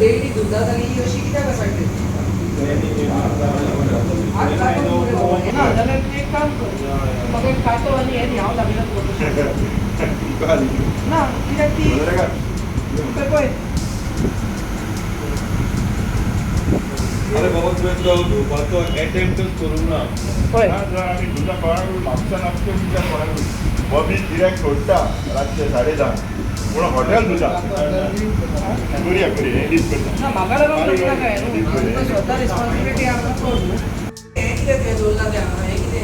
Daily धुता जाल्यार ही अशी कित्याक आसा ट्रे? ना जाल्यार एक काम कर, म्हाका एक कांटो आनी हें दी, हांव लागीं ना कित्याक ती पळय. अरे बाबा, तुवें तो धुवपाचो एटेम्प्टच करूंक ना. पळय. आमी धुता, कोणाक म्हापसा नासतो विचार कोणाक. बॉबी गिऱ्याक सोडटा रातचे 10:30, पूण हॉटेल धुता. करुया करुया, एडिट करता. ना, म्हाका लागून करूं नाका हें न्हू, तुका स्वता रिस्पॉन्सिबिलिटी आहा न्हू. हें कितें तुवें दवरलां तें हांगा, हें कितें?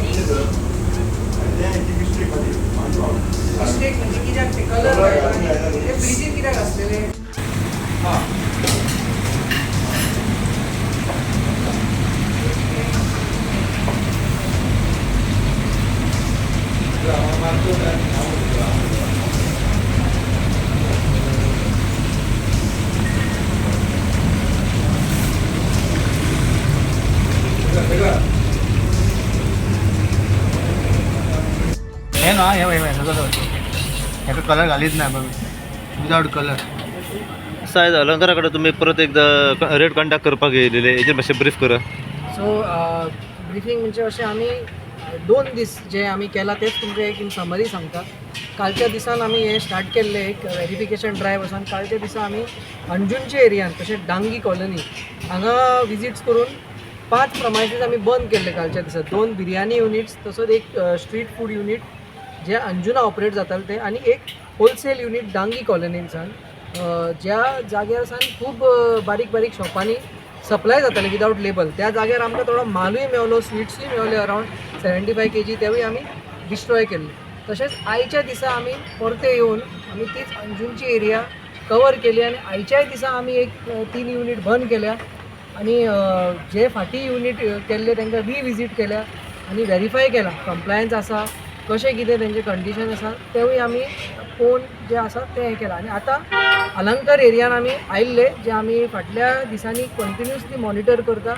मिस्टेक. मिस्टेक म्हणजे कित्याक ते कलर ते फ्रिजीन कित्याक आसलेले? हे ना, हे हे सगळं हेका कलर घालीत नाही बघ, विदाउट कलर. सायज अलंकारा कडेन तुमी परत एकदा रेड कंडक्ट करपाक येयलेले, हेजेर मातशें ब्रीफ करा. सो ब्रिफींग म्हणजे अशें, आमी 2 दीस जे आमी केला तेच तुमकां एक इन समरी सांगता. कालच्या दिसान आमी हें स्टार्ट केल्लें, एक वेरिफिकेशन ड्रायव वचोन. कालच्या दिसा आमी अंजुनच्या एरियान तशेंच डांगी कॉलनी हांगा विजिट्स करून पांच प्रमायसीस आमी बंद केल्ले कालच्या दिसा. दोन बिरयानी युनिट्स, तसोच एक स्ट्रीट फूड युनीट जे अंजुना ऑपरेट जाताले ते, आनी एक होलसेल युनीट डांगी कॉलनीन सावन, ज्या जाग्यार सावन खूब बारीक बारीक शॉपांनी सप्लाय जाताले विदावट लेबल. त्या जाग्यार आमकां थोडो मालूय मेवलो, स्विट्सूय मेवले अरावंड 75 kg, तेवूय आमी डिस्ट्रॉय केल्ले. तशेंच आयच्या दिसा आमी परते येवन आमी तीच अंजुनची एरिया कवर केली आनी आयच्याय दिसा आमी एक तीन युनीट बंद केल्या आनी जे फाटीं युनीट केल्ले तांकां रिविजीट केल्या आनी वेरीफाय केला कंप्लायन्स आसा कशें, कितें तेंचें कंडिशन आसा, तेवूय आमी पळोवन जें आसा तें हें केलां. आनी आतां अलंकार एरियान आमी आयिल्ले, जे आमी फाटल्या दिसांनी कंटिन्युअसली मॉनिटर करता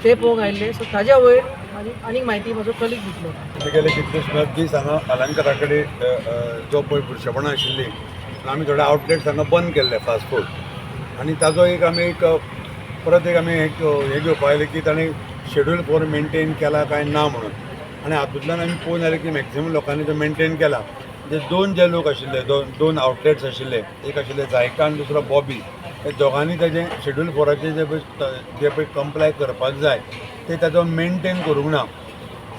ते पळोवंक आयिल्ले. सो ताज्या वयर आनी आनीक म्हायती म्हजो कलीग दितलो. आमी गेले कितलेशेच दीस हांगा अलंकारा कडेन जो पळय बुरशेपणां आशिल्लीं, आमी थोडे आउटलेट्स हांगा बंद केल्ले फास्ट फूड, आनी ताजो एक आमी एक परत एक आमी एक हें घेवपा आयले की ताणें शेड्यूल फोर मेनटेन केला काय ना म्हणून. आनी हातूंतल्यान आमी पळोवन आयले की मॅक्सिमम लोकांनी तो मेनटेन केला. म्हणजे दोन जे लोक आशिल्ले, दोन दोन आउटलेट्स आशिल्ले, एक आशिल्ले जायका आनी दुसरो बॉबी, हे दोगांनी ताजें शेड्यूल फोराचें जे पळय कंप्लाय करपाक जाय ते ताजो मेनटेन करूंक ना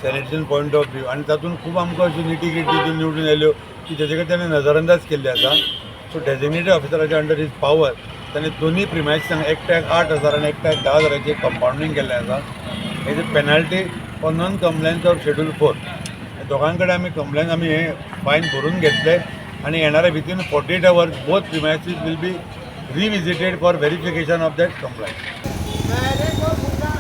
सॅनिटेशन पॉयंट ऑफ व्यू. आनी तातूंत खूब आमकां अश्यो निटी ग्रिटी निवडून आयल्यो की तेजे कडेन ताणें नजरअंदाज केल्ली आसा. सो डेजिग्नेटेड ऑफिसराच्या अंडर his power ताणें दोनूय प्रिमायसिसांक एकट्याक 8,000 आनी एकट्याक 10,000चें कंपावंडींग केल्लें आसा as a penalty for non compliance of schedule four. दोगां कडेन आमी कंप्लेन आमी हे फायन भरून घेतले आनी येणारे within 48 hours both premises will be revisited for verification of that compliance. मेरे को पूरा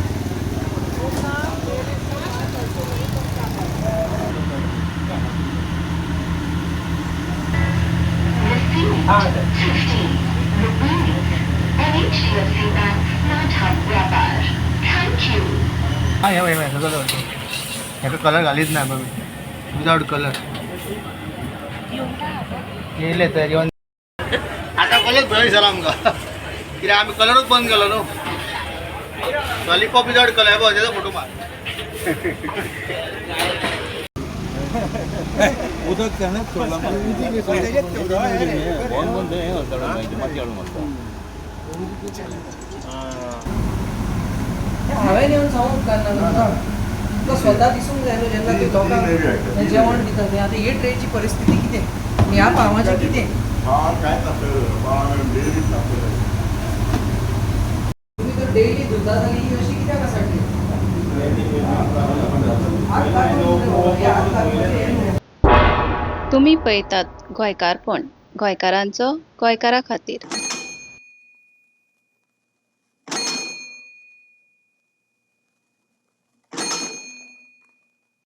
पूरा मेरे को ऐसे नहीं करता. Received 15 rupees on HDFC Bank Smart Hub Vyapar. Thank you. हा, हे हे सगळं हेका कलर घालीत नाही बघ, विदाउट कलर येयले तर येवन आतां कलर बरें दिसला आमकां, कित्याक आमी कलरूच बंद केलो न्हू. लॉलीपॉप विदाउट कलर पळय, तेजो फोटो मार. उदक ताणेंच सोडलां. बंद बंद हें घालता, माती हाडून घालता. हांवें येवन सांगूंक उपकारना तुमकां. तुमकां स्वता दिसूंक जाय न्हू जेन्ना ते लोकांक हें जेवण दिता तें. आतां हे ट्रेची परिस्थिती कितें, ह्या पावाचें कितें? पावान कांयच नासलें, पावान डेलीच नासलें. तुमी जर डेली धुता जाल्यार ही अशी कित्याक आसा ट्रे? हात लागून हे हात लागपाचें हें न्हू. तुमी पळयतात गोंयकारपण, गोंयकारांचो गोंयकारा खातीर.